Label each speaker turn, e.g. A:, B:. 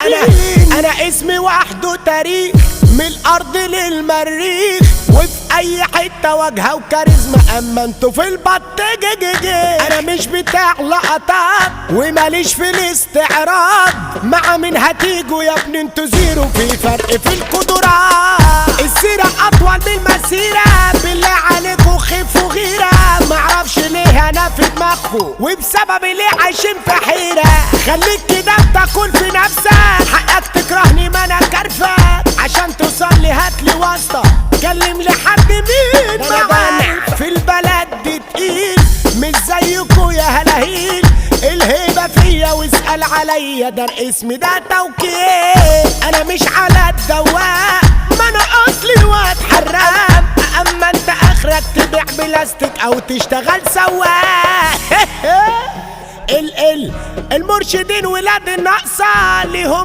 A: النصابين. انا اسمي وحده تاريخ، من الارض للمريخ، وفي اي حتة واجهه وكاريزما، اما انتوا في البط جي. انا مش بتاع لقطات وماليش في الاستعراض، مع مين هتيجوا يا ابني انتوا zero، في فرق في القدرات. السيرة اطول من المسيرة، بالله عليكوا خفوا غيره، معرفش ليه انا في دماغكوا وبسبب ليه عايشين في حيره. خليك كده بتاكل في نفسك، حقك تكرهني ما انا كارفه، عشان توصل لي هاتلي واسطه، كلم لحد مين معاك في البلد دي تقيل، مش زيكوا يا هلاهيل، الهيبة فيا واسأل عليا، ده الاسم ده توكيل. انا مش على الدواء، ما انا اصلي واد حرام، اما انت اخرك تبيع بلاستيك او تشتغل سواق. ال المرشدين ولاد الناقصة ليهم